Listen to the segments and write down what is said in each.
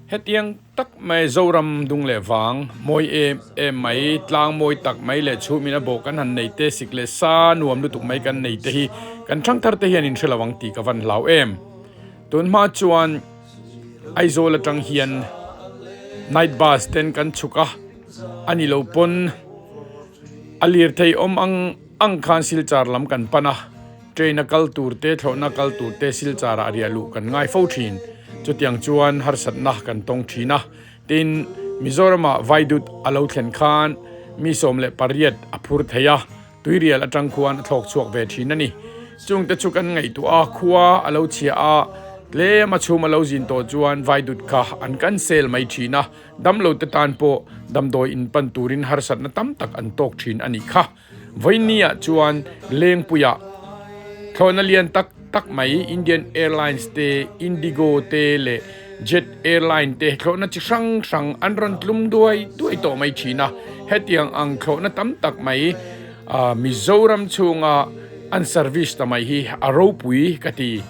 Hetiang tak mai Zoram dung leh vang mawi em em mai, tlang mawi tak mai leh chhum in a bawh kan han nei te, sik leh sa nuam lutuk mai kan nei te hi kan thangthar te hian in hre lo ang tih ka van hlau em. Tun hma chuan Aizawl atang hian night bus ten kan chhuk a, a ni lo pawn a lirthei awm ang ang khan Silchar lam kan pan a. Train a kal tur te, thlawhna kal tur te Silchar ah riah luh kan ngai fo thin. Chutiang chuan harsatna kan tawng thin a. Tin, Mizoram ah Vaidut a lo thlen khan mi 18 a phur thei a, Tuirial atang khuan a thlawk chhuak ve thin a ni. Chungte chu kan ngaihtuah a, khua a lo chhia a, tlem a chhum a lo zin tawh chuan Vaidut kha an cancel mai thin a, damlo te tan pawh damdawi in pan turin harsatna tam tak an tawk thin a nih kha. Vawinia chuan Lengpuiah thlawhna lian tak tak mai Indian Airlines te, Indigo te leh Jet Airline te thlawhna chi hrang hrang an rawn tlum duai duai tawh mai thin a. Hetiang ang thlawhna tam tak mai Mizoram chhunga an service ta mai hi a ropui ka ti.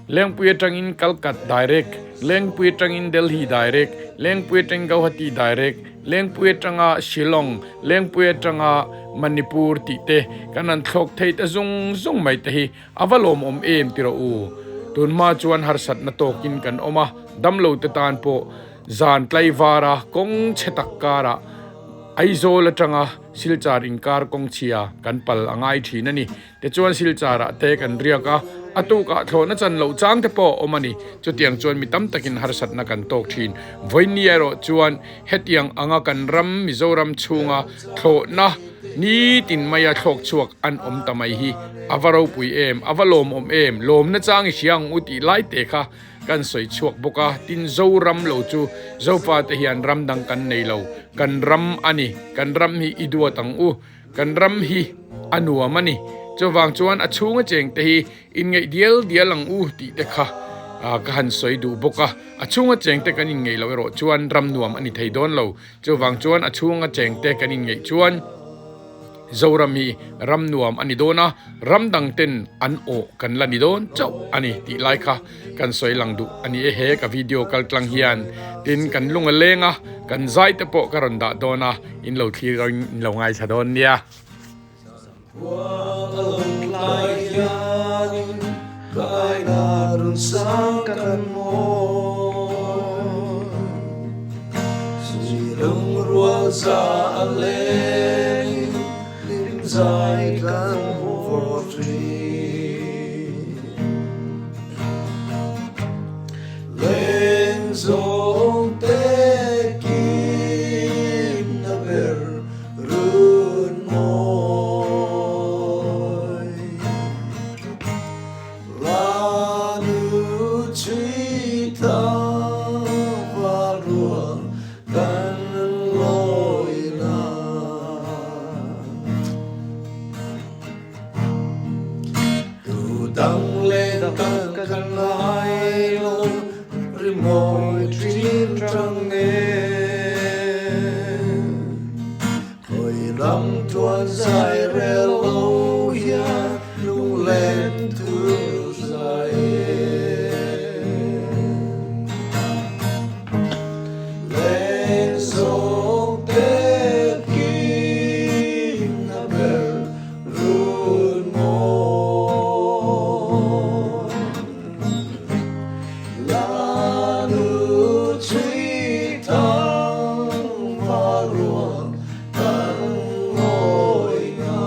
Lengpui atangin Kalkat direct, Lengpui atangin Delhi direct, Lengpui atangin Gauhati direct, Lengpui atanga Shillong, Lengpui atanga Manipur tih te kan han thlawk thei ta zung zung mai te hi a va lawmawm em ti rawh u. Tunhma chuan harsatna tawkin kan awm a, damlo te tan pawh zan tlaivara kawng chhe tak karah Aizawl atanga Silchar inkar kawng chhia kan pal a ngai thin a ni. Tichuan Silchar-ah te kan riak a, a tukah thlawhna chan loh chang te pawh a awm a ni. Chutiang chuan mi tam takin harsatna kan tawk thin. Vawiin erawh chuan hetiang anga kan ram Mizoram chhunga thlawhna nitin maia thlawk chhuak an awm ta mai hi a va ropui em, a va lawmawm em, lawmna chang i hria ang u tih lai te kha kan sawi chhuak bawk a. Tin, Zoram lo chu Zofate hian ram dang kan nei lo, kan ram a ni, kan ram hi i duat ang u. Kan ram hi a nuam a ni. Chuvang chuan a chhunga chengte hi inngeih dial dial ang u tih te kha ka han sawi duh bawk a. A chhunga chengte kan inngeih loh erawh chuan ram nuam a ni thei dawn lo. Chuvang chuan a chhunga chengte kan inngeih chuan Zoram hi ram nuam a ni dawn a, ram dang ten an awh kan la ni dawn chauh a ni tih lai kha Kan sawi lang duh a ni e he ka video kal tlang hian tin kan lung a leng a kan zai te pawh ka rawn dah dawn a in lo thlir in lo ngaithla dawn nia. Khua a lo tlai hianin kaina run sang kan mawi. Sui lungrual za a lengin hlim zai kan vawr thin. Leng zawng te kim na ber run mawi. La nu chhui thang val rual kan lawi na. Tu dang leh dang kan ngai lo rimawi thin tang e. Khawi lam tuan zai rel lo hian lunglen thu zai e. Leng zawng te kim na ber Run mawi la nu chhui thang va ruang kan ngawi nga.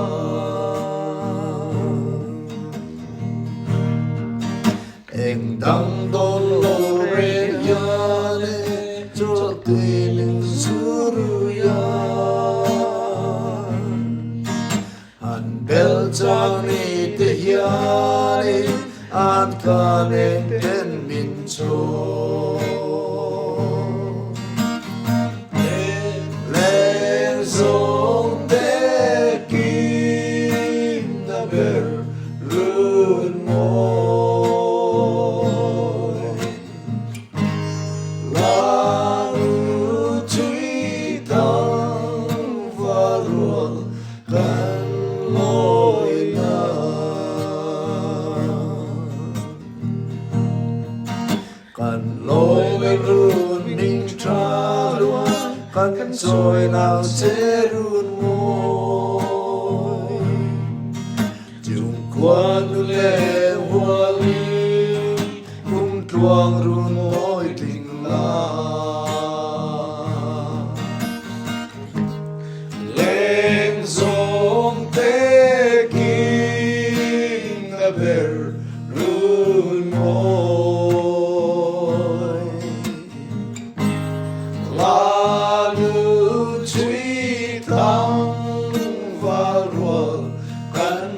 Eng dang dawn lo reng hian e chawlhtui min zuru hian. An bel chang ni te hianin an kan eng ten min chhawm. Leng zawng te kim na ber run mawi. La nu chui thang va rual kan lawi na. Kan lawi run mi. An chawi nang che run mawi. Chungkhua nu le hualin kum tluang run mawi tling la. Leng zawng te king a ber run mawi. La nu chui thang val rual kan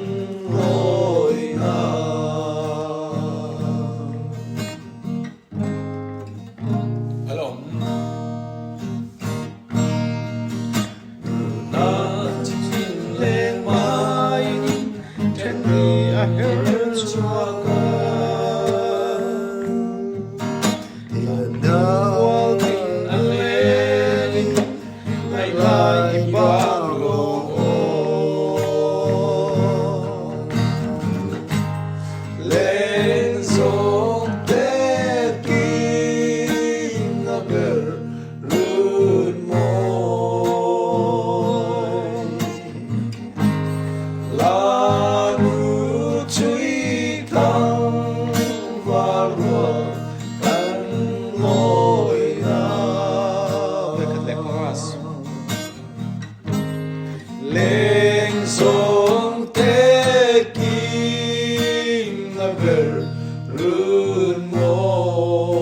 ngawi na. Alawm. Nuna chin leng mai in then ni a her chhuak a. Kan ngawi na. Leng zawng te king a ber run mawi.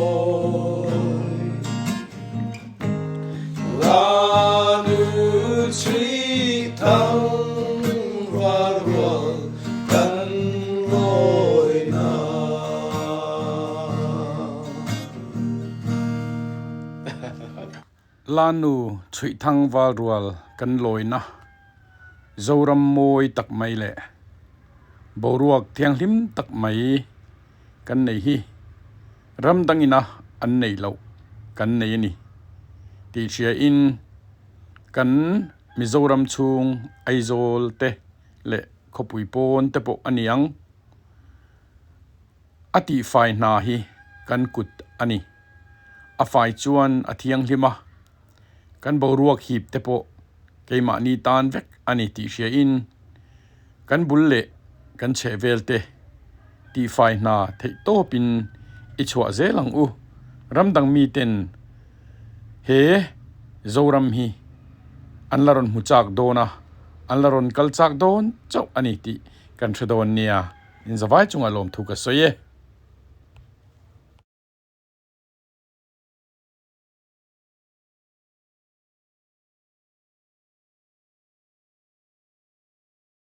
La nu chhui thang val rual kan ngawi na. La nu chhuih thang val rual kan lawi na. Zoram mawi tak mai leh boruak thianghlim tak mai kan nei hi. Ram dangina an neih loh kan nei a ni tih hria in kan Mizoram chhung Aizawl te leh khawpui pawn te pawh a ni ang. A tihfai hna hi kan kut a ni. A fai chuan a thianghlim a, kan boruak hip te pawh keimahni tan vek a ni tih hria in Kan bul leh kan chhehvel te tihfai hna theih tawpin i chhuah zel ang u. Ram dang miten he Zoram hi an la rawn hmu chak dawn a, an la rawn kal chak dawn chauh a ni tih kan hre dawn nia. Inzavai chungah lawmthu ka sawi e.